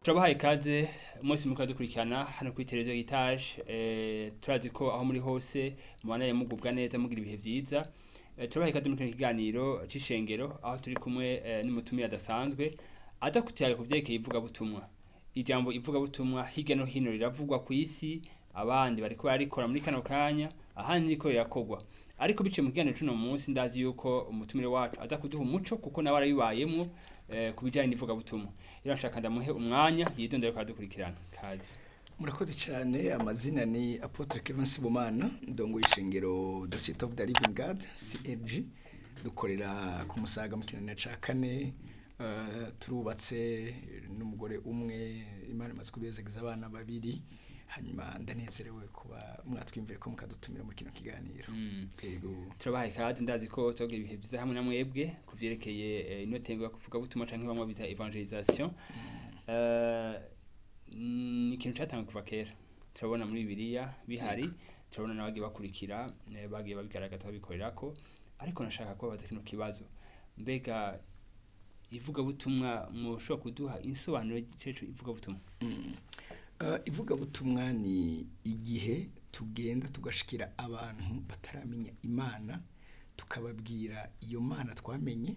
Turabahaye ikaze mwese muriko dukurikirana hano kuri televiziyo Heritage. Turazi ko aho muri hose mubanaye mugubwa neza, mugira ibihe vyiza. Turabahaye ikaze muri kino kiganiro c'ishengero, aho turi kumwe n'umutumire adasanzwe aza kutuyaga ku vyerekeye ivugabutumwa. Ijambo ivugabutumwa hirya no hino riravugwa kw'isi, abandi bariko bararikora muri kano kanya, ahandi niriko rirakorwa. Ariko biciye mu kiganiro c'uno munsi, ndazi yuko umutumire wacu aza kuduha umuco, kuko nawe arabibayemwo ku bijanye n'ivugabutumwa. Rero nshaka ndamuhe umwanya yidondore ko aradukurikirana. Kaze. Murakoze cyane. Amazina ni Apôtre Kevin Sibomana, ndongo ishengero The City of the Living God CLG, dukorera ku Musaga mu Kinanira ca kane. Turubatse n'umugore umwe, Imana imaze kubezegeza abana babiri. Hanyuma ndanezerewe kuba mwatwimvire ko mukadutumira muri kino kiganiro. Yego. Turabahaye ikaze, ndazi ko tuzogira ibihe vyiza hamwe na mwebwe ku vyerekeye ino tengo yo kuvuga butumwa canke bamwe bita évangélisation. Ni ikintu catanguye kuva kera, turabona muri Bibiliya bihari, turabona n'abagiye bakurikira bagiye babigaragaza, babikorerako. Ariko nashaka kubabaza kino kibazo: mbega ivugabutumwa, mwoshobora kuduha insobanuro y'ico ivugabutumwa? Ivugabutumwa ni igihe tugenda tugashikira abantu bataramenya Imana, tukababwira iyo Mana twamenye,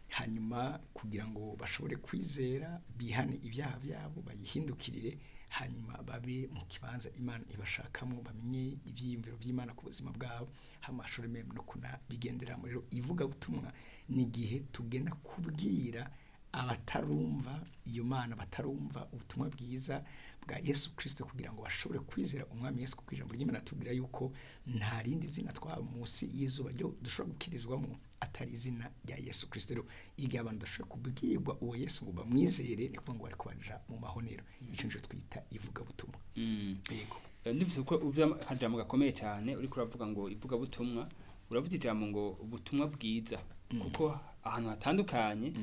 hanyuma kugira ngo bashobore kwizera, bihane ibyaha byabo, bayihindukirire, hanyuma babe mu kibanza Imana ibashakamo, bamenye ibyiyumviro by'Imana ku buzima bwabo, hama bashobore même no kunabigenderamo. Rero ivugabutumwa ni igihe tugenda kubwira abatarumva iyo Mana, batarumva ubutumwa bwiza bwa Yesu Kristo, kugira ngo bashobore kwizera Umwami Yesu, kuko ijambo ry'Imana tubwira yuko nta rindi zina twaba munsi y'izuba ryo dushobora gukirizwamo atari izina rya Yesu Kristo. Rero igihe abantu bashobora kubwirwa uwo Yesu ngo bamwizere, ni ukuvuga ngo bari kubaja mu mahonero. Ico nico twita ivugabutumwa. Yego. Ndumvise ko uvuze akajambo gakomeye cyane. Uriko uravuga ngo ivugabutumwa, uravuga ijambo ngo ubutumwa bwiza, kuko ahantu hatandukanye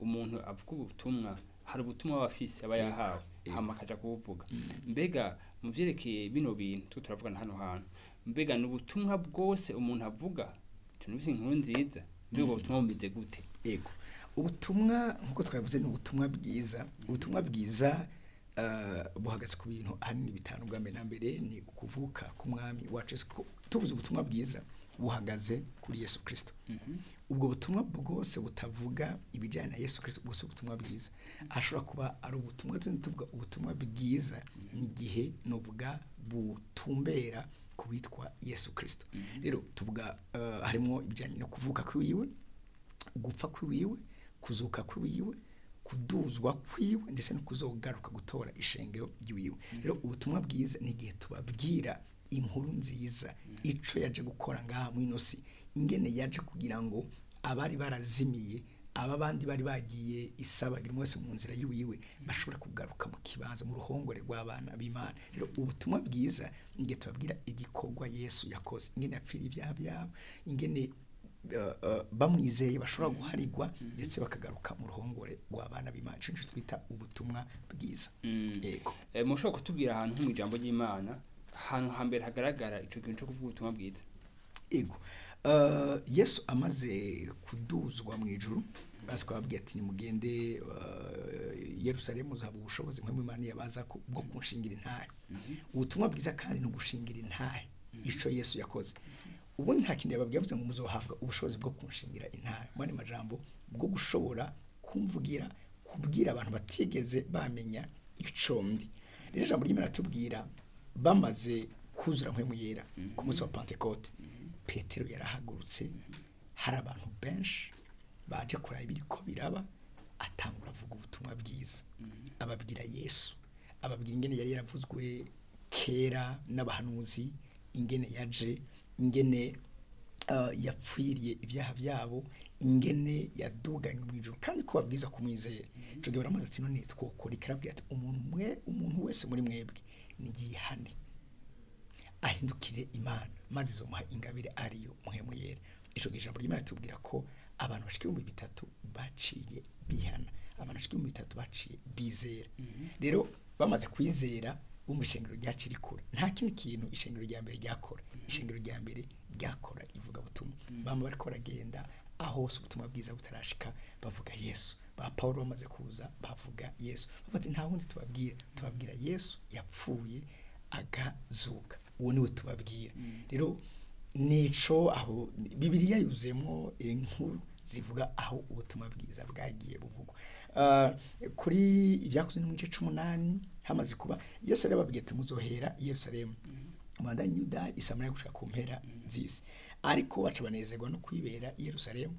umuntu avuga ubutumwa, hari ubutumwa aba afise, aba yahawe, hama akaja kubuvuga. Mbega mu vyerekeye bino bintu turiko turavugana hano hantu, mbega ni ubutumwa bwose umuntu avuga? Tunumvise inkuru nziza, mbega ubwo butumwa bumeze gute? Yego, ubutumwa nkuko twabivuze ni ubutumwa bwiza. Ubutumwa bwiza buhagaze ku bintu ahanini bitanu. Bwa mbere na mbere ni ukuvuka k'Umwami wacu Yesu. Kuko tuvuze ubutumwa bwiza, buhagaze kuri Yesu Kristo. Ubwo butumwa bwose butavuga ibijyanye na Yesu Kristo, bwose ubutumwa bwiza ashobora kuba ari ubutumwa. Tundi tuvuga ubutumwa bwiza ni igihe nuvuga butumbera ku witwa Yesu Kristo. Rero tuvuga harimo ibijyanye no kuvuka kwiwe, gupfa kwiwe, kuzuka kwiwe, kuduzwa kwiwe, ndetse no kuzogaruka gutora ishengero ry'iwiwe. Rero ubutumwa bwiza ni igihe tubabwira inkuru nziza, ico yaje gukora ngaha mu ino si, ingene yaje kugira ngo abari barazimiye, aba bandi bari bagiye isabagira, umwe wese mu nzira yiwiwe, bashobora kugaruka mu kibanza, mu ruhongore rw'abana b'Imana. Rero ubutumwa bwiza ni igihe tubabwira igikorwa Yesu yakoze, ingene yapfiriye ibyaha byabo, ingene bamwizeye bashobora guharigwa, ndetse bakagaruka mu ruhongore rw'abana b'Imana. Ico nico twita ubutumwa bwiza. Yego. Mushobora kutubwira ahantu nko mu ijambo ry'Imana, ahantu hambere hagaragara ico kintu co kuvuga ubutumwa bwiza? Ego. Yesu amaze kuduzwa mu ijuru, basi twababwiye ati: "Nimugende Yerusalemu, uzahabwa ubushobozi mwe Imana yabaza bwo kunshingira intahe." Ubutumwa bwiza kandi ni ugushingira intahe ico Yesu yakoze. Ubundi nta kindi yababwiye, yavuze ngo: "Muzohabwa ubushobozi bwo kunshingira intahe," mu yandi majambo bwo gushobora kumvugira, kubwira abantu batigeze bamenya ico ndi. Rero ijambo ry'Imana tubwira, bamaze kuzura Mpwemu Yera ku munsi wa Pentecote, Petero yarahagurutse, hari abantu benshi baje kuraba ibiriko biraba, atangura avuga ubutumwa bwiza, ababwira Yesu, ababwira ingene yari yaravuzwe kera n'abahanuzi, ingene yaje, ingene yapfiriye ibyaha byabo, ingene yaduganywe mu ijuru, kandi ko babwiza kumwizera. Ico gihe baramaze ati: "None twokora iki?" Arababwira ati: "Umuntu mwe, umuntu wese muri mwebwe niyihane, ahindukire Imana, maze izomuha ingabire ariyo Mpwemu Yera." Ico gihe ijambo ry'Imana tubwira ko abantu bashika 3000 baciye bihana, abantu bashika 3000 baciye bizera. Rero bamaze kwizera, bumva ishengero ryacu rikura. Nta kindi kintu ishengero rya mbere ryakora, ishengero rya mbere ryakora ivuga butumwa. Bama bariko baragenda aho hose ubutumwa bwiza butarashika, bavuga Yesu. Ba Paulo bamaze kuza bavuga Yesu, bafati nta wundi tubabwira, tubabwira Yesu yapfuye agazuka, uwo niwe tubabwira. Rero nico aho Bibiliya yuzemo inkuru zivuga aho ubutumwa bwiza bwagiye buvugwa. Kuri ibyakozwe mu gice 8 hamaze kuba Yesu yarababwiye ati muzohera i Yerusalemu, Rwanda, Yuda, Isamariya gushika ku mpera z'isi. Ariko baca banezerwa no kwibera i Yerusalemu,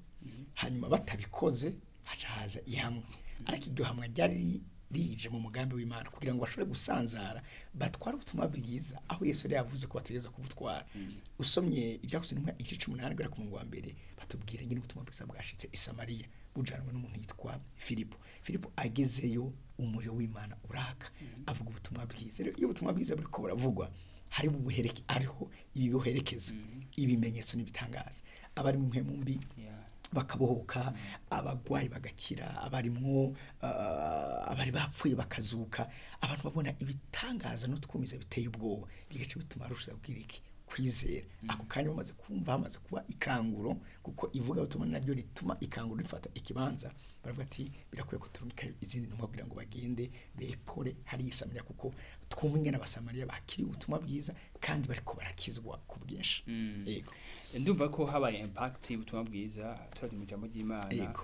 hanyuma batabikoze haca haza ihamwe. Ariko iryo hamwe ryari rije mu mugambi w'Imana kugira ngo bashobore gusanzara batware ubutumwa bwiza aho Yesu yari yavuze ko bategeza kubutwara. Usomye ibyakozwe n'intumwa igice 8 guhera ku murongo wa mbere, batubwira ingene ubutumwa bwiza bwashitse i Samariya bujanwe n'umuntu yitwa Filipo. Filipo agezeyo umuriro w'Imana uraka, avuga ubutumwa bwiza. Rero iyo ubutumwa bwiza buriko buravugwa hari bubuhereke, ariho ibi biherekeza ibimenyetso n'ibitangaza, abari mu mpemu mbi bakabohoka, abagwayi bagakira, abarimwo abari bapfuye bakazuka, abantu babona ibitangaza n'utwumiza biteye ubwoba, bigaca bituma arusha kubwira iki kwizera. Ako kanya bamaze kumva hamaze kuba ikanguro, kuko ivuga ubutumwa naryo rituma ikanguro rifata ikibanza, baravuga ati birakwiye ko turungika izindi ntumwa kugira ngo bagende bepore hari Isamariya, kuko twumva ingene Abasamariya bakiriye ubutumwa bwiza kandi bariko barakizwa ku bwinshi. Yego. Ndumva ko habaye impact y'ubutumwa bwiza turazi mu ijambo ry'Imana. Yego.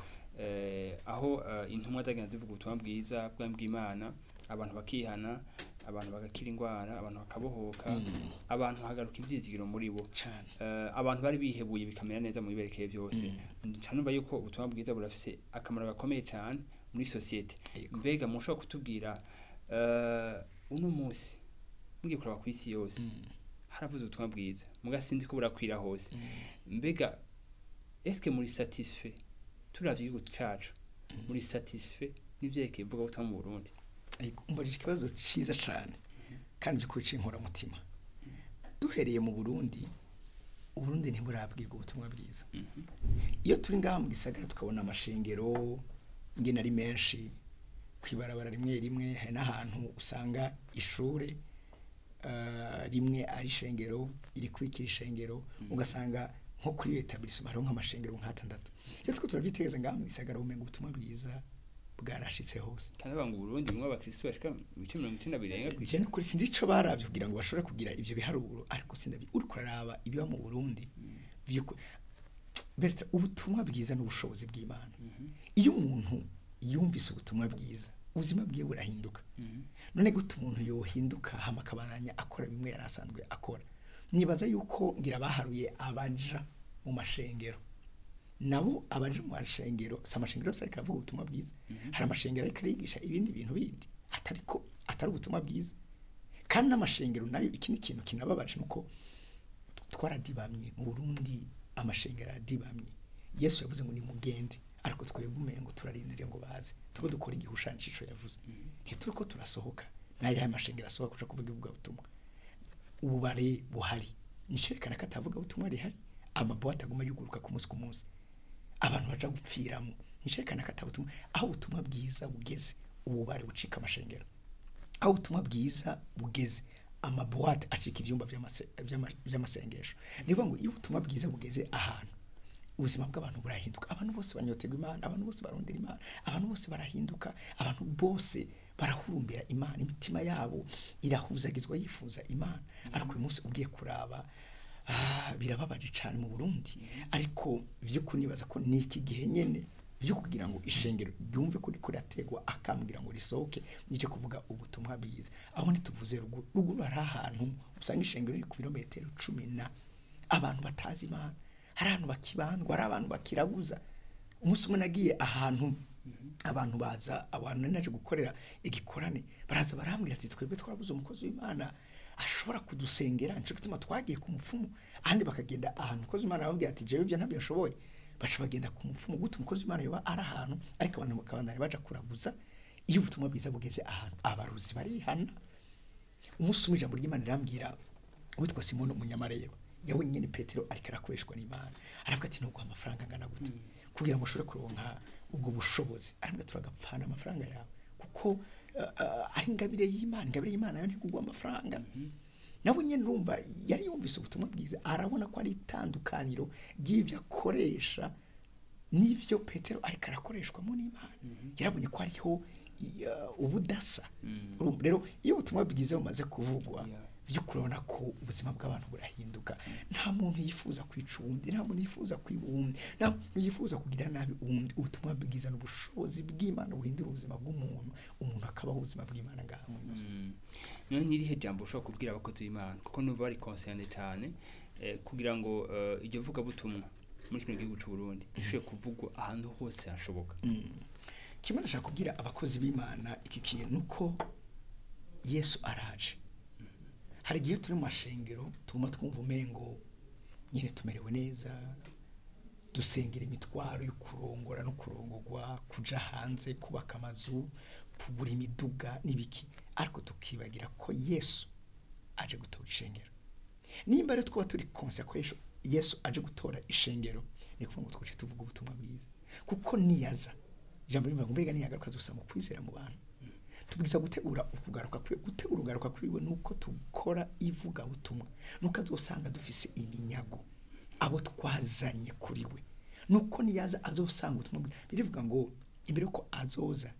Aho intumwa zagenda zivuga ubutumwa bwiza bw'Imana, abantu bakihana, abantu bagakira ingwara, abantu bakabohoka, abantu hagaruka ibyizigiro muri bo cyane. Abantu bari bihebuye bikamera neza mu biberekeye byose. Nca numva yuko ubutumwa bwiza burafise akamaro gakomeye cyane muri societe. Yego. Mbega mushobora kutubwira uno munsi mugiye kuraba ku isi yose haravuze ubutumwa bwiza, muga sinzi ko burakwira hose. Mbega eske muri satisfait turavye igihugu cacu, muri satisfait n'ivyerekeye ivuga butumwa mu Burundi? Ariko umbajije ikibazo ciza cane kandi by'ukuri c'inkoramutima. Duhereye mu Burundi, Uburundi ntiburabwirwa ubutumwa bwiza. Iyo turi ngaha mu gisagara tukabona amashengero ingene ari menshi kwibarabara rimwe rimwe, hari n'ahantu usanga ishure rimwe ari ishengero irikwikira ishengero, ugasanga nko kuri etablissement hariho nk'amashengero nk'atandatu. Iyo turiko turavyitegereza ngaha mu gisagara umenga ubutumwa bwiza bwarashitse hose. Kandi banga Burundi mwe abakristo bashika ibice 90 birenga Je kw'ijana. nukuri sinzi ico baravye kugira ngo bashobore kugira ivyo biharuro, ariko sindabi uriko uraraba ibiba mu Burundi vyuko Bertha, ubutumwa bwiza n'ubushobozi bw'Imana. Iyo umuntu yumvise ubutumwa bwiza ubuzima bwiwe burahinduka. None gute umuntu yohinduka hama akabandanya akora bimwe yari asanzwe akora? Nibaza yuko ngira baharuye abaja mu mashengero, nabo abaje mu mashengero si amashengero yose ariko aravuga ubutumwa bwiza. Hari amashengero ariko arigisha ibindi bintu bindi atariko atari ubutumwa bwiza. Kandi n'amashengero nayo ikindi kintu kinababaje nuko twaradibamye mu Burundi, amashengero aradibamye. Yesu yavuze ngo nimugende, ariko twebwe umengo turarindiriye ngo baze, tuko dukora igihushanisho yavuze, ntituriko turasohoka. N'ayahe mashengero asohoka kuja kuvuga ivuga butumwa? Ububare buhari nicerekana ko atavuga butumwa rihari. Amabuwate aguma yuguruka ku munsi ku munsi, abantu baja gupfiramo, nicerekana ko atabutumwa. Aho ubutumwa bwiza bugeze ububare bucika amashengero, aho ubutumwa bwiza bugeze amabuwate acika ivyumba vy'amasengesho. Ni ukuvuga ngo iyo ubutumwa bwiza bugeze ahantu ubuzima bw'abantu burahinduka, abantu bose banyoterwa Imana, abantu bose barondera Imana, abantu bose barahinduka, abantu bose barahurumbira Imana, imitima yabo irahuzagizwa yifuza Imana. Ariko uyu munsi ugiye kuraba birababaje cane mu Burundi. Ariko vy'ukuri nibaza ko niki gihe nyene byo kugira ngo ishengero ryumve ko riko rirategwa akambwira ngo risohoke nije kuvuga ubutumwa bwiza. Aho ntituvuze ruguru, ruguru hari ahantu usanga ishengero riri ku birometero 10 na abantu batazi Imana, hari ahantu bakibandwa, hari abantu bakiraguza. Umunsi umwe nagiye ahantu abantu baza, abantu nari naje gukorera igikorane, baraza barambwira ati twebwe twarabuze umukozi w'Imana ashobora kudusengera, nico gituma twagiye ku mupfumu. Ahandi bakagenda ahantu umukozi w'Imana arababwira ati jewe ibyo ntabyo nshoboye, baca bagenda ku mupfumu. Gute umukozi w'Imana yoba ari ahantu ariko abantu bakabandanya baja kuraguza? Iyo ubutumwa bwiza bugeze ahantu abaruzi barihana. Umunsi umwe ijambo ry'Imana rirambwira uwitwa Simoni umunyamareba, yawe nyene Petero ariko arakoreshwa n'Imana, aravuga ati nubwo amafaranga angana gute kugira ngo ushobore kuronka ubwo bushobozi, aravuga turagapfana amafaranga yawe kuko ari ingabire y'Imana, ingabire y'Imana yo ntigugwa amafaranga. Nawe nyene urumva yari yumvise ubutumwa bwiza, arabona ko ari itandukaniro ry'ivyo akoresha Nivyo Petero ariko arakoreshwamo n'Imana, yarabonye ko hariho ubudasa. Urumva rero iyo ubutumwa bwiza bumaze kuvugwa, by'ukuri urabona ko ubuzima bw'abantu burahinduka. Nta muntu yifuza kwica uwundi, nta muntu yifuza kwiba uwundi, nta muntu yifuza kugira nabi uwundi. Ubutumwa bwiza n'ubushobozi bw'Imana buhindura ubuzima bw'umuntu, umuntu akabaho ubuzima bw'Imana ngaha mu isi. None n'irihe jambo ushobora kubwira abakozi b'Imana, kuko numva bari concernés cyane, kugira ngo iryo vugabutumwa muri kino gihugu c'u Burundi rishobore kuvugwa ahantu hose hashoboka? Kimwe ndashaka kubwira abakozi b'Imana iki kintu, uko Yesu araje. Hari igihe turi mu mashengero tuguma twumva umengo nyine tumerewe neza, dusengera imitwaro yo kurongora no kurongorwa, kuja hanze, kubaka amazu, kugura imiduga n'ibiki, ariko tukibagira ko Yesu aje gutora ishengero. Nimba rero twaba turi conscients ko Yesu aje gutora ishengero, ni kuvuga ngo twace tuvuga ubutumwa bwiza, kuko niyaza, ijambo rivuga ngo mbega niyagaruka azosanga ukwizera mu bantu? Tubwiza gutegura ukugaruka kwiwe. Gutegura ukugaruka kwiwe nuko tukora ivuga butumwa, nuko azosanga dufise iminyago, abo twazanye kuri we, nuko niyaza azosanga ubutumwa bwiza. Birivuga ngo imbere ko azoza,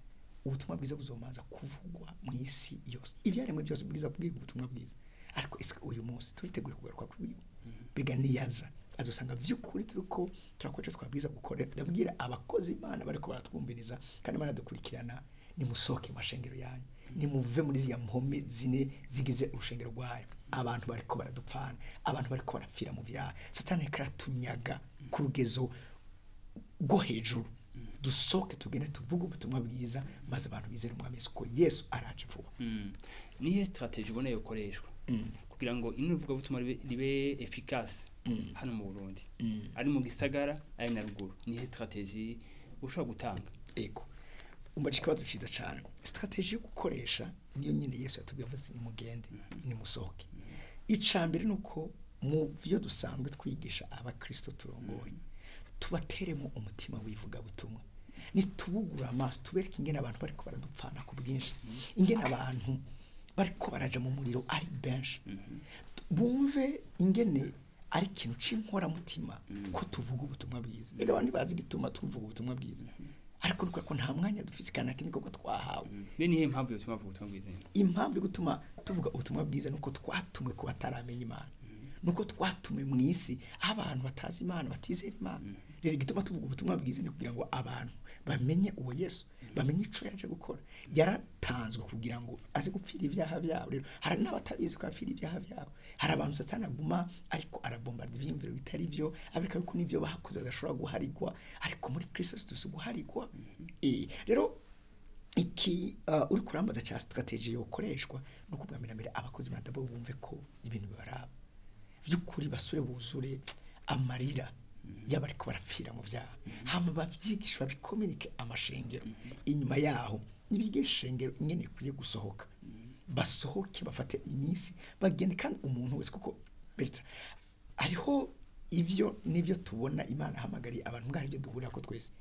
ubutumwa bwiza buzomanza kuvugwa mu isi yose, ibyaremwe byose bwiza kubwiga ubutumwa bwiza. Ariko ese uyu munsi turitegura kugaruka kwiwe? Mbega niyaza azosanga vy'ukuri turiko turakora ico twabwiza gukora? Ndabwira abakozi Imana bariko baratwumviriza kandi banadukurikirana, nimusohoke mu mashengero yanyu, nimuve muri ziriya mpome zine zigize urushengero rwayo. Abantu bariko baradupfana, abantu bariko barapfira mu vyaha, Satani ariko aratunyaga ku rugezo rwo hejuru. Dusohoke tugende tuvuge ubutumwa bwiza, maze abantu bizere Umwami Yesu, ko Yesu araje vuba. Nihe stratégie ubona yokoreshwa kugira ngo ino vugabutumwa ribe efficace hano mu Burundi, ari mu gisagara ari na ruguru? Nihe stratégie ushobora gutanga? Ego, umva, ikibazo ciza cane. Stratégie yo gukoresha niyo nyine Yesu yatubwiye, avuze ati: "Nimugende, nimusohoke." Ica mbere nuko mu byo dusanzwe twigisha abakristo turongoye, tubateremo umutima w'ivugabutumwa, nitubugura amaso, tubereke ingene abantu bariko baradupfana ku bwinshi, ingene abantu bariko baraja mu muriro ari benshi, bumve ingene ari ikintu c'inkoramutima ko tuvuga ubutumwa bwiza. Rega abantu ntibazi igituma tuvuga ubutumwa bwiza, ariko ni ko nta mwanya dufise kandi nta kindi gikorwa twahawe. Mbe nihe mpamvu yotuma bavuga ubutumwa bwiza? Impamvu yo gutuma tuvuga ubutumwa bwiza nuko twatumwe ku bataramenya Imana, nuko twatumwe mu isi aho abantu batazi Imana, batizera Imana. Rero igituma tuvuga ubutumwa bwiza ni kugira ngo abantu bamenye uwo Yesu, bamenye ico yaje gukora. Yaratanzwe kugira ngo aze gupfira ibyaha byabo. Rero hari n'abatabizi ko yapfira ibyaha byabo. Hari abantu Satani aguma ariko arabombarda ivyiyumviro bitari byo, abereka yuko n'ivyo bakoze badashobora guharigwa, ariko muri Kristo tuzi guharigwa. Rero iki uri kurambaza ca stratégie yokoreshwa no kubwamira mbere, abakozi ba bo bumve ko ibintu bibaraba vy'ukuri, basure buzure amarira y'abariko barapfira mu vyaha, hama bavyigisha, babikominike amashengero. Inyuma yaho nibigisha ishengero ingene ikwiye gusohoka, basohoke, bafate iminsi bagende, kandi umuntu wese, kuko Berta, hariho ivyo nivyo tubona Imana ahamagariye abantu mbwa aribyo duhurira ko twese: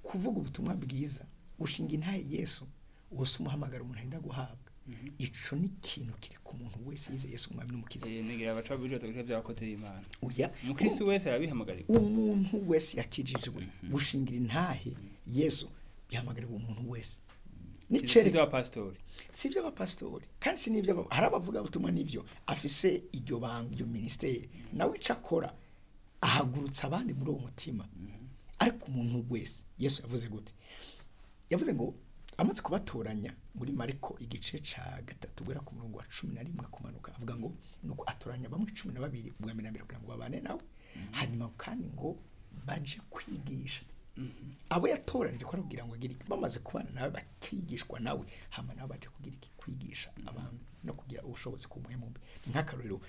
kuvuga ubutumwa bwiza, gushinga intahe Yesu. Wose umuhamagara umuntu arinda guhabwa, ico ni ikintu kiri ku muntu wese yize Yesu Umwami n'Umukiza. Negira abaca bijo by'abakozi b'Imana. Oya. Umukristo wese arabihamagarira. Umuntu wese yakijijwe, gushingira intahe Yesu bihamagarirwa umuntu wese. Nicereka by'abapasitori. Si iby'abapasitori kandi si n'ibyo. Hari abavuga ubutumwa n'ibyo afise iryo banga, iyo minisiteri, nawe ico akora ahagurutsa abandi muri uwo mutima. Ariko umuntu wese, Yesu yavuze gute? Yavuze ngo amaze kubatoranya, muri Mariko igice ca 3 guhera ku murongo wa 11 kumanuka, avuga ngo nuko atoranya bamwe 12 ubwa mbere na mbere kugira ngo babane nawe, hanyuma kandi ngo baje kwigisha abo yatoranije, ko arabwira ngo agire iki? Bamaze kubana nawe, bakigishwa nawe, hama nabo baje kugira iki? Kwigisha abantu no kugira ubushobozi ku mpwemu mbi. Ni nk'akarorero,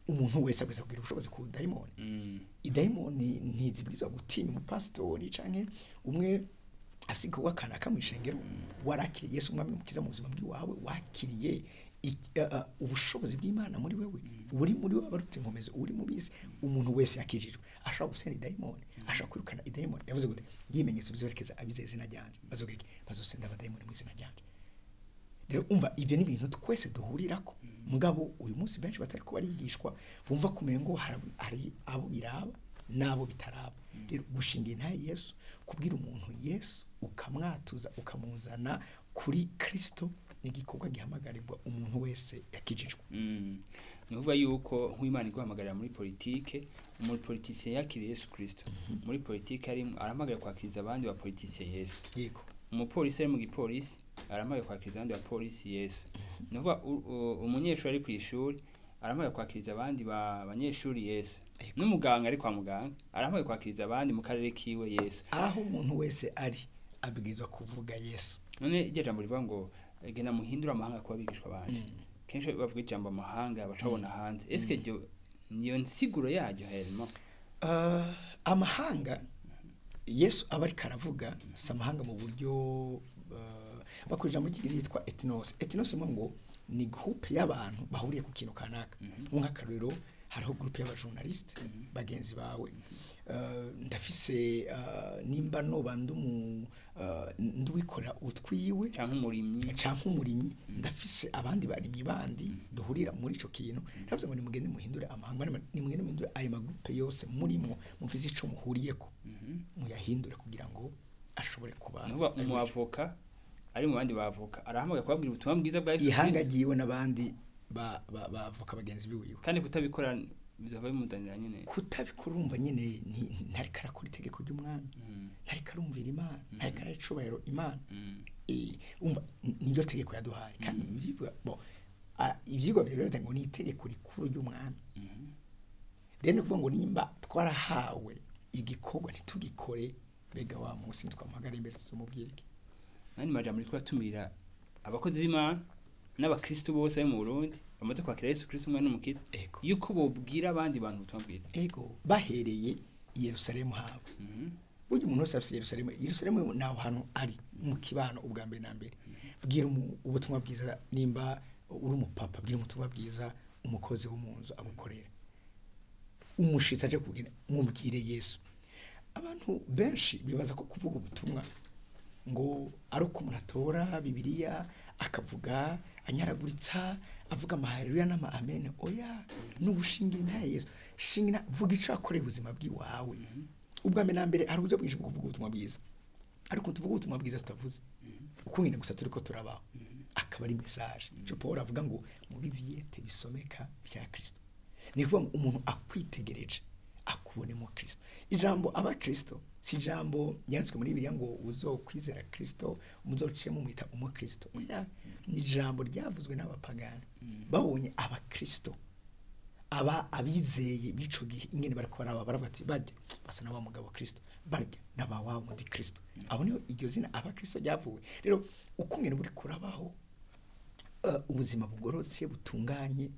umuntu wese abwirizwa kugira ubushobozi ku dayimoni. Idayimoni ntizibwirizwa gutinya umupasitori canke umwe afise igikorwa kanaka mw'ishengero. Warakiriye Yesu Umwami n'Umukiza mu buzima bw'iwawe, wakiriye ubushobozi bw'Imana muri wewe, uri muri wewe abarutse inkomezi uri mu bisi. Umuntu wese yakijijwe ashobora gusenda idayimoni, ashobora kwirukana idayimoni. Yavuze gute? Ibimenyetso bizorekeza abizeye izina ryanje, bazogira iki? Bazosenda abadayimoni mu izina ryanje. Rero umva, ivyo ni ibintu twese duhurirako, mugabo uyu munsi benshi batari ko barigishwa, bumva kumengo hari abo biraba. nabo bitaraba. Rero gushinga intahe Yesu, kubwira umuntu Yesu ukamwatuza ukamuzana kuri Kristo, ni igikorwa gihamagarirwa umuntu wese yakijijwe. Ni ukuvuga yuko nk'Imana iguhamagarira muri politike, umupoliticien yakiriye Yesu Kristo muri politike arimo arahamagara kwakiriza abandi ba politicien Yesu. Yego. Umupolisi ari mu gipolisi arahamagara kwakiriza abandi bapolisi Yesu. Ni ukuvuga umunyeshuri ari ku ishuri arahamagara kwakiriza abandi banyeshuri Yesu. N'umuganga ari kwa muganga arahamagara kwakiriza abandi mu karere kiwe Yesu. Aho umuntu wese ari abwirizwa kuvuga Yesu. None iryo jambo rivuga ngo genda muhindure amahanga kuba abigishwa banje, kenshi bavuga ijambo amahanga bacabona hanze, eske ryo niyo nsiguro yaryo helmo? Amahanga Yesu aba ariko aravuga si amahanga mu buryo bakora ijambo ryitwa ethnos. Ethnos ngo ni groupe y'abantu bahuriye ku kintu kanaka. Nk'akarorero hariho groupe y'abajournaliste bagenzi bawe, ndafise nimba noba nduwikorera utwiwe canke umurimyi, canke umurimyi, ndafise abandi barimyi bandi duhurira muri ico kintu. Ndavuze ngo nimugende muhindure amahanga, nimugende muhindure ayo magroupe yose murimo mufise ico muhuriyeko, muyahindure kugira ngo ashobore kuba. Nuba umuavoka ari mu bandi bavoka arahamagaye kubabwira ubutumwa bwiza bwa Yesu Kristo, ihangagiwe n'abandi bavoka bagenzi biwe. Kandi kutabikora bizaba bimuzanira nyene, kutabikora urumva nyene ntariko arakora itegeko ry'umwami, ntariko arumvira Imana, ntariko aracubahiro Imana. Umva niryo tegeko yaduhaye. Kandi bo ivyigwa byo ngo ni itegeko rikuru ry'umwami. Rero ni kuvuga ngo nimba twarahawe igikorwa ntitugikore, mbega wa munsi twamuhagara imbere tuzomubwira iki? Nani majambo riko atumira abakozi b'Imana n'abakristo bose mu Burundi bamaze kwakira Yesu Kristo umwana n'umukiza, yuko bobwira abandi bantu ubutumwa bwiza. Ego, bahereye Yerusalemu habo. Burya umuntu wese afise Yerusalemu, Yerusalemu naho hantu ari mu kibano ubwa mbere na mbere. Bwira ubutumwa bwiza, nimba uri umupapa bwira ubutumwa bwiza umukozi wo mu nzu agukorera, umushitsi aje kugenda mubwire Yesu. Abantu benshi bibaza ko kuvuga ubutumwa ngo ari uko umuntu atora Bibiliya akavuga anyaraguritsa avuga amahaleluya n'ama amen. Oya, n'ubushingira intahe Yesu, shingira vuga ico akoreye ubuzima bwiwawe. Ubwa mbere na mbere hari uburyo bwinshi bwo kuvuga ubutumwa bwiza, ariko tuvuga ubutumwa bwiza tutavuze uko nyine gusa turiko turabaho, akaba ari message. Ico Paul avuga ngo mu bivyete bisomeka bya Kristo, ni kuvuga ngo umuntu akwitegereje akubonemo Kristo. Ijambo abakristo si ijambo ryanditswe muri Bibiliya ngo uzokwizera Kristo muzocemo mwita umukristo. Oya, ni ijambo ryavuzwe n'abapagani babonye abakristo aba abizeye bico gihe ingene bariko baraba, baravuga ati barya basa n'aba mugabo Kristo, barya n'aba wabo muri Kristo. Abo niho iryo zina abakristo ryavuye. Rero uko ngene buri kurabaho ubuzima bugorotse butunganye,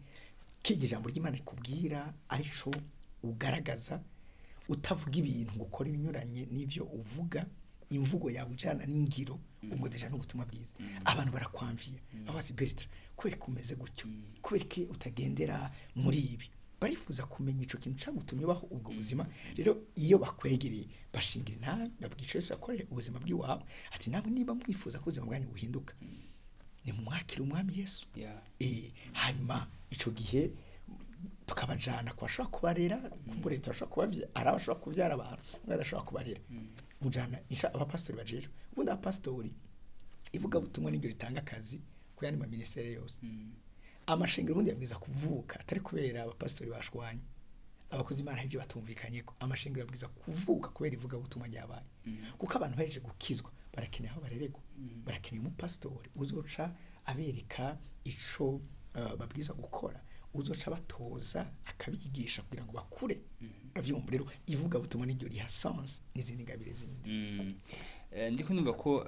kije ijambo ry'Imana rikubwira arico ugaragaza, utavuga ibintu ngo ukore ibinyuranye n'ivyo uvuga, imvugo yawe ijana n'ingiro, ubwo deja n'ubutumwa bwiza. Abantu barakwamviye abasi Bertrand, kubera kumeze gutyo, kubera ki utagendera muri ibi, barifuza kumenya ico kintu cagutumye baho ubwo buzima. Rero iyo bakwegereye bashingira intahe, babwica Yesu akoreye ubuzima bw'iwabo, ati nabo niba mwifuza ko ubuzima bwanyu buhinduka ni mumwakire umwami Yesu. Hanyuma ico gihe tukabajana kwa bashobora kubarera, kumbure turashobora kubavyara, arabashobora kubyara abantu badashobora kubarera, mujana isha abapastori bajeje. Ubundi abapastori ivuga butumwa n'iryo ritanga akazi ku yandi ma ministere yose. Amashengero ubundi yabwiza kuvuka atari kubera abapastori bashwanye, abakozi Imana ibyo batumvikanye ko amashengero yabwiza kuvuka kubera ivuga butumwa ryabaye. Kuko abantu baje gukizwa barakeneye aho barererwa, barakeneye umupastori uzoca abereka ico babwiza gukora, uzoca batoza akabigisha kugira ngo bakure. Uravyumva rero ivuga butumwa n'iryo riha sens n'izindi ngabire zindi. Ndiko numva ko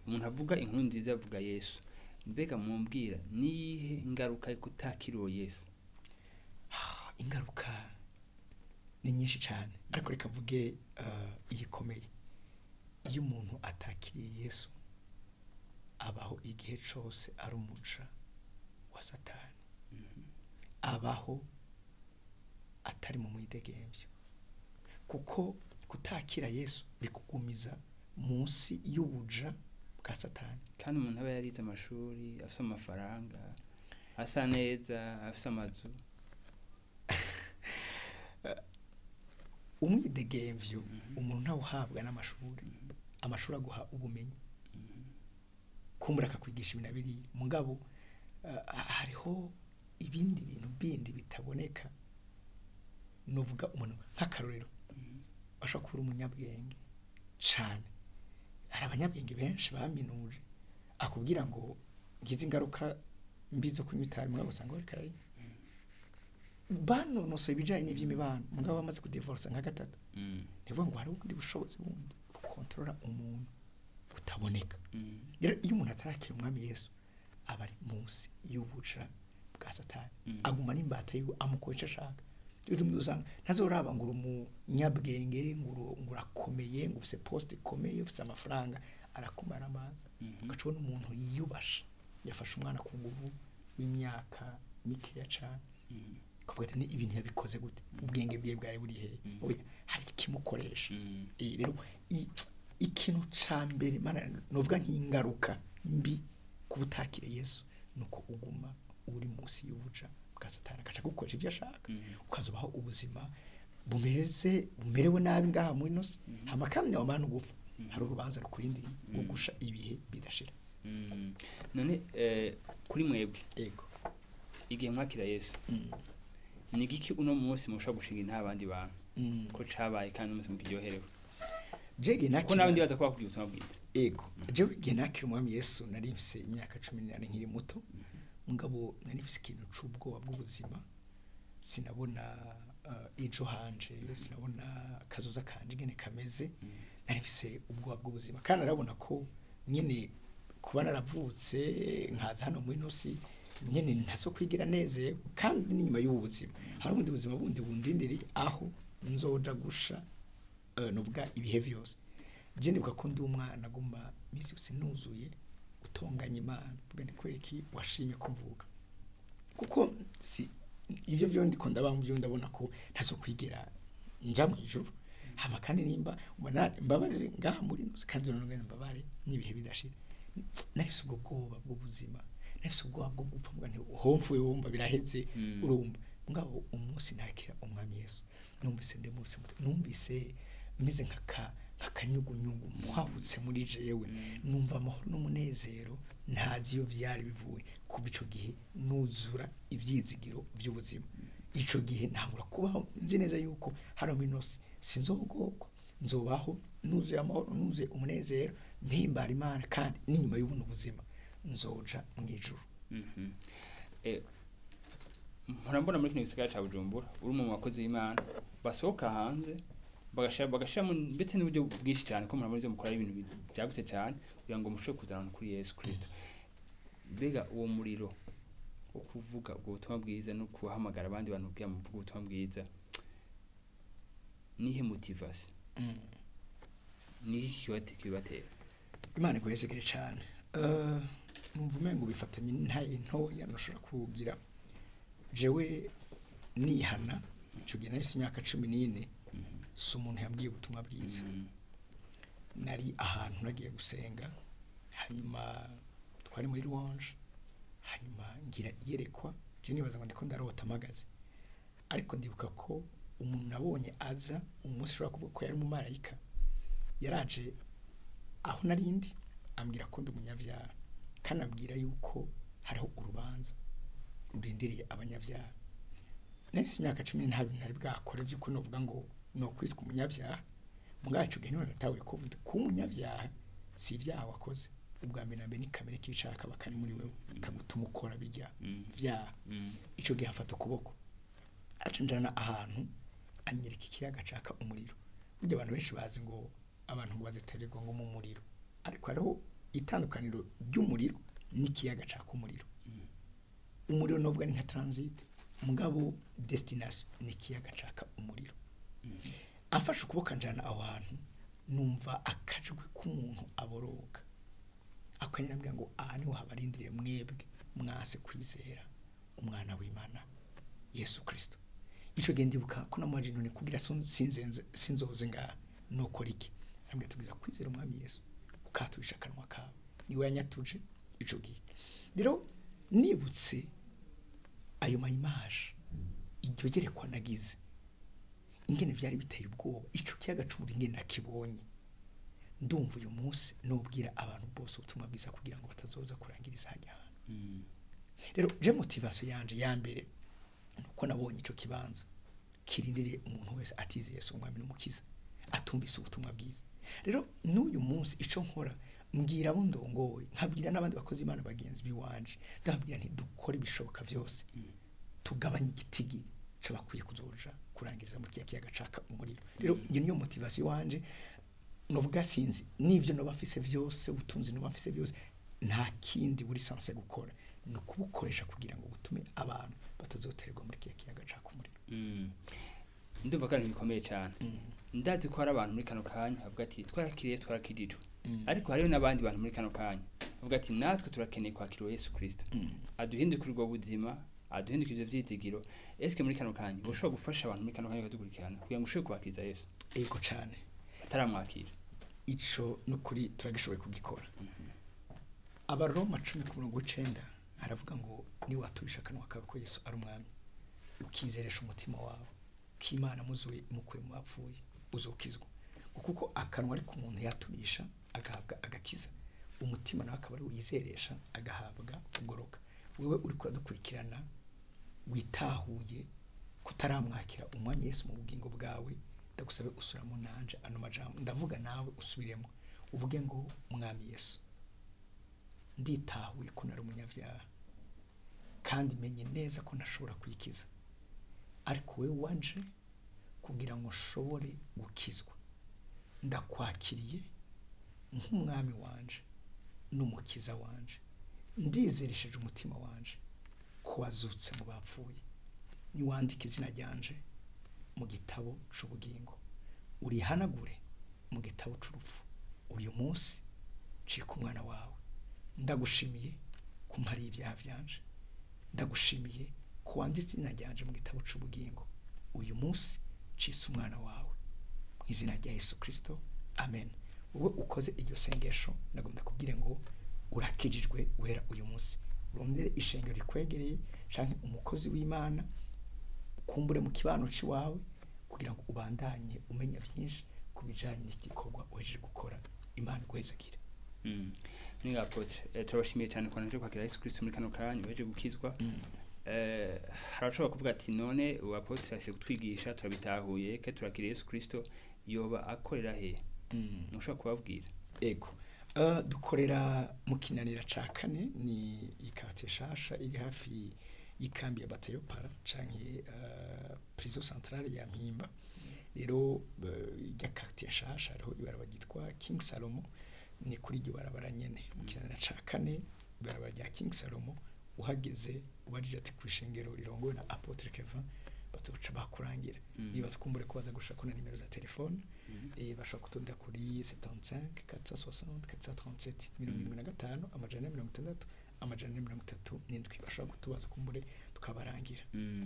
umuntu avuga inkuru nziza avuga Yesu. Mbega mumbwira nihe ingaruka yo kutakira Yesu? Ingaruka ni nyinshi cyane, ariko reka mvuge iyikomeye. Iyo umuntu atakiriye Yesu abaho igihe cyose ari umuja wa Satani, abaho atari mu mwidegemvyo, kuko kutakira Yesu bikugumiza munsi y'ubuja bwa Satani. Kandi umuntu aba yarize amashuri, afise amafaranga, asa neza, afise amazu. Umwidegemvyo umuntu ntawuhabwa n'amashuri. Amashuri aguha ubumenyi, kumbura akakwigisha ibintu biriya, mugabo hariho ibindi bintu bindi bitaboneka. Nuvuga umuntu nk'akarorero ashobora kuba umunyabwenge cane, hari abanyabwenge benshi baminuje, akubwira ngo ngize ingaruka mbi zo kunywa itabi, mugabo usanga bariko arayinywa. Banonosoye ibijanye n'ivy'imibano, mugabo bamaze kudivorsa nka gatatu. Ni ukuvuga ngo hari ubundi bushobozi bundi bukontorora umuntu butaboneka. Rero iyo umuntu atarakira umwami Yesu, aba ari munsi y'ubuja bwa Satani, aguma n'imbata yiwe, amukoresha ashaka. Bituma usanga ntazoraba ngo uri umunyabwenge, ngo urakomeye, ngo ufise poste ikomeye, ufise amafaranga, arakumara amazi. Ugaca ubona umuntu yiyubasha yafashe umwana ku nguvu w'imyaka mikeya cane, ukavuga ati ni ibintu yabikoze gute, ubwenge bwiwe bwari buri hehe? Oya, hari ikimukoresha. Rero ikintu ca mbere mana novuga nk'ingaruka mbi kubutakire Yesu, nuko uguma uri munsi y'ubuja bwa Satani, agaca gukoresha ibyo ashaka, ukazubaho ubuzima bumeze bumerewe nabi ngaha muri ino si. Hama kandi wamara no gupfa, hari urubanza rukurindiriye rwo gusha ibihe bidashira. None kuri mwebwe, Ego. igihe mwakira Yesu, ni igiki uno munsi mushobora gushinga intahe abandi bantu ko cabaye, kandi uno munsi mukiryoherewe? Jege Ko nakira n'abandi baza kuba bakubwira ubutumwa bwiza. Ego, jewe igihe nakira umwami Yesu nari mfise imyaka 14, nkiri muto, mugabo nari mfise ikintu c'ubwoba bw'ubuzima. Sinabona ejo hanje, sinabona kazoza kanje ingene kameze. Nari mfise ubwoba bw'ubuzima, kandi narabona ko nyene kuba naravutse nkaza hano muri ino si nyene ntazo kwigira nezerwa, kandi n'inyuma y'ubu buzima hari ubundi buzima bundi bundindiriye aho nzoja gusha, nuvuga ibihe vyose. Je ndibuka ko ndi umwana aguma misi yose nuzuye gutonganya Imana, mvuga nti kweki washimye ko mvuka, kuko si ivyo vyo ndiko ndaba byo ndabona ko ntazo kwigera nja mu ijuru. Hama kandi nimba ubona mbabarire ngaha muri ino si, kandi none mbabare n'ibihe bidashira. Nahise ubwo bwoba bw'ubuzima, nahise ubwoba bwo gupfa, mvuga nti homfuye wumva biraheze. Urumva, mugabo umunsi nakira umwami Yesu, numvise ndi munsi muto, numvise meze nk'aka nk'akanyugunyugu mwahutse muri jewe, numva amahoro n'umunezero ntazi iyo vyari bivuye. Kuva ico gihe nuzura ivyizigiro vy'ubuzima. Ico gihe ntangura kubaho nzi neza yuko hano muri ino si sinzogorwa, nzobaho nuzuye amahoro, nuzuye umunezero, mpimbara Imana, kandi n'inyuma y'ubuno buzima nzoja mu ijuru. Mpora mbona muri kino gisagara ca Bujumbura uri mu bakozi b'Imana basohoka hanze bagashiramo ndetse n'uburyo bwinshi cyane, ko murabona ibyo mukora ari ibintu byagutse cyane kugira ngo mushobore kuzana abantu kuri Yesu Kristo. Mbega uwo muriro wo kuvuga ubwo butumwa bwiza no kuhamagara abandi bantu kugira muvuge ubutumwa bwiza, nihe motivation, ni iki kibatera? Imana iguhezegere cyane. Numva umengo bifatanye n'intaye ntoya ntushobora kugira. Jewe nihana ico gihe nahise imyaka 14, si umuntu yambwiye ubutumwa bwiza. Nari ahantu nagiye gusenga, hanyuma twari muri louange, hanyuma ngira iyerekwa. Je nibaza ngo ndiko ndarota mpagaze, ariko ndibuka ko umuntu nabonye aza umunsi, ushobora kuvuga ko yari umumarayika, yaraje aho narindi ambwira ko ndi umunyabyaha, kandi ambwira yuko hariho urubanza rurindiriye abanyabyaha. Nahise imyaka 10, nta bintu nari bwakore by'uko novuga ngo ni ukwiswa umunyabyaha. Mugabo ico gihe niho natahuye ko kuba umunyabyaha si ibyaha wakoze ubwa mbere na mbere, ni kamere k'icaha kaba kari muri wewe kagutuma ukora bijya vyaha. Ico gihe afata ukuboko aca anjana ahantu, anyereka ikiyaga caka umuriro. Burya abantu benshi bazi ngo abantu ngo bazitererwa ngo mu muriro, ariko hariho itandukaniro ry'umuriro n'ikiyaga caka umuriro. Umuriro novuga ni nka transit, mugabo destination ni ikiyaga caka umuriro. Afashe ukuboko anjana aho hantu, numva akajwi k'umuntu aboroga, akanyarambwira ngo aha niho habarindiriye mwebwe mwase kwizera umwana w'Imana Yesu Kristo. Ico gihe ndibuka ko namwaje none kugira sinzenze sinzoze ngaha nokora iki? Arambwira tugeza kwizera umwami Yesu ukaturisha akanwa kawe. Niwe yanyatuje ico gihe. Rero nibutse ayo ma image, iryo yerekwa nagize, Ingene vyari biteye ubwoba, ico kiyaga c'umuriro ingene nakibonye, ndumva uyu munsi nubwira abantu bose ubutumwa bwiza kugira ngo batazoza kurangiriza hajya hantu. Rero je motivation yanje ya mbere nuko nabonye ico kibanza kirindiriye umuntu wese atizeye Yesu umwami n'umukiza, atumvise ubutumwa bwiza. Rero n'uyu munsi ico nkora, mbwira abo ndongoye, nkabwira n'abandi bakozi Imana bagenzi biwanje, ndababwira nti dukore ibishoboka vyose tugabanye igitigiri c'abakwiye kuzoja kurangiza muri kiya kiyaga caka umuriro. Rero iyo niyo motivation wanje. Novuga sinzi n'ivyo noba mfise vyose, ubutunzi noba mfise byose, nta kindi buri sanse gukora ni ukubukoresha kugira ngo butume abantu batazoterwa muri kiya kiyaga caka umuriro. Ndumva kandi bikomeye cyane. Ndazi ko hari abantu muri kano kanya bavuga ati twarakiriye, twarakirijwe, ariko hariho n'abandi bantu muri kano kanya bavuga ati natwe turakeneye kwakira Yesu Kristo, aduhindukire ubwo buzima, aduhindukire ivyo vyizigiro. Eske muri kano kanya ushobora gufasha abantu muri kano kanya bakadukurikirana kugira ngo ushobore kwakiriza Yesu? Ego cane. Ataramwakira. Ico nukuri turagishoboye kugikora. Abaroma 10:9 aravuga ngo niwaturisha akanwa kawe ko Yesu ari umwami, ukizeresha umutima wawe ko Imana muzuye imukuye mu bapfuye, uzokizwa. Ngo kuko akanwa ariko umuntu yaturisha agahabwa agakiza, umutima nawe akaba ari wizeresha agahabwa kugoroka. Wewe uriko uradukurikirana witahuye kutaramwakira umwami Yesu mu bugingo bwawe, ndagusabe usuramo nanje ano majambo ndavuga, nawe usubiremo uvuge ngo mwami Yesu, nditahuye ko nari umunyabyaha kandi menye neza ko ntashobora kwikiza, ariko wewe wanje kugira ngo nshobore gukizwa. Ndakwakiriye nk'umwami wanje n'umukiza wanje, ndizeresheje umutima wanje ko wazutse mu bapfuye. Niwandike izina ryanje mu gitabo c'ubugingo, urihanagure mu gitabo c'urupfu. Uyu munsi ncika umwana wawe. Ndagushimiye kumpariye ibyaha vyanje, ndagushimiye ko wanditse izina ryanje mu gitabo c'ubugingo. Uyu munsi ncitse umwana wawe mu izina rya Yesu Kristo, amen. Wowe ukoze iryo sengesho, nagomba kubwire ngo urakijijwe guhera uyu munsi. Urondere ishengero rikwegereye canke umukozi w'Imana kumbure mu kibano ciwawe kugira ngo ubandanye umenya byinshi ku bijanye n'igikorwa uhejeje gukora. Imana iguhezagire. Ni apotre, turabashimiye cyane ko naje kwakira Yesu Kristo muri kano kanya uhejeje gukizwa. Hari abashobora kuvuga ati none uwo apotre aje kutwigisha turabitahuye ke turakira Yesu Kristo, yoba akorera he? Mushobora kubabwira? Ego. Dukorera mu Kinanira ca kane, ni ikate shasha iri hafi y'ikambi ya Batayo Para canke prison centrale ya Mpimba. Rero irya quartier shasha hariho ibarabara ryitwa King Salomo, ni kuri iryo barabara nyene mu Kinanira ca kane, ibarabara rya King Salomo. Uhageze ubajije ati kwishengero rirongowe na Apotre Kevin, bazoca bakurangira. Nibaza kumbure ko baza gushaka na nimero za telefone, bashobora kutondera kuri 75 460 437, 75 460 437. Bashobora kutubaza kumbure tukabarangira.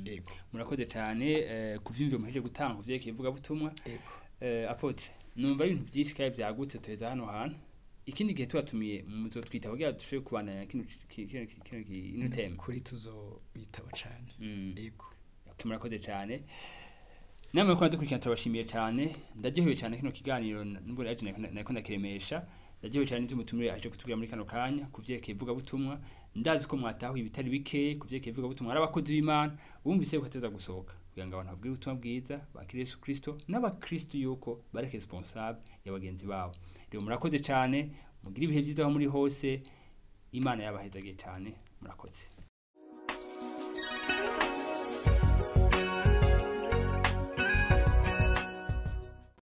Ego. Murakoze cyane ku vyumviro muhejeje gutanga ku vyerekeye ivugabutumwa. Ego. Apotre, numva ibintu byinshi kandi byagutse tuheza hano hantu. Ikindi gihe tubatumiye muzotwita kugira dushobore kubandanya kino kino kino kino theme. Kuri tuzobitaba cane. Ego. Okay, murakoze cyane. Namwe ko dukurikirana turabashimiye cyane. Ndaryohewe cyane kino kiganiro nubwo naje nako ndakiremesha. Ndaryohewe cyane n'umutumire aje kutubwira muri kano kanya ku vyerekeye ivugabutumwa. Ndazi ko mwatahuye ibitari bike ku vyerekeye ivugabutumwa. Ari abakozi b'Imana bumvise ko ateza gusohoka kugira ngo abantu babwire ubutumwa bwiza bakire Yesu Kristo n'abakristo yuko bari responsable ya bagenzi babo. Rero murakoze cyane, mugire ibihe byiza aho muri hose. Imana yabahezagiye cyane, murakoze.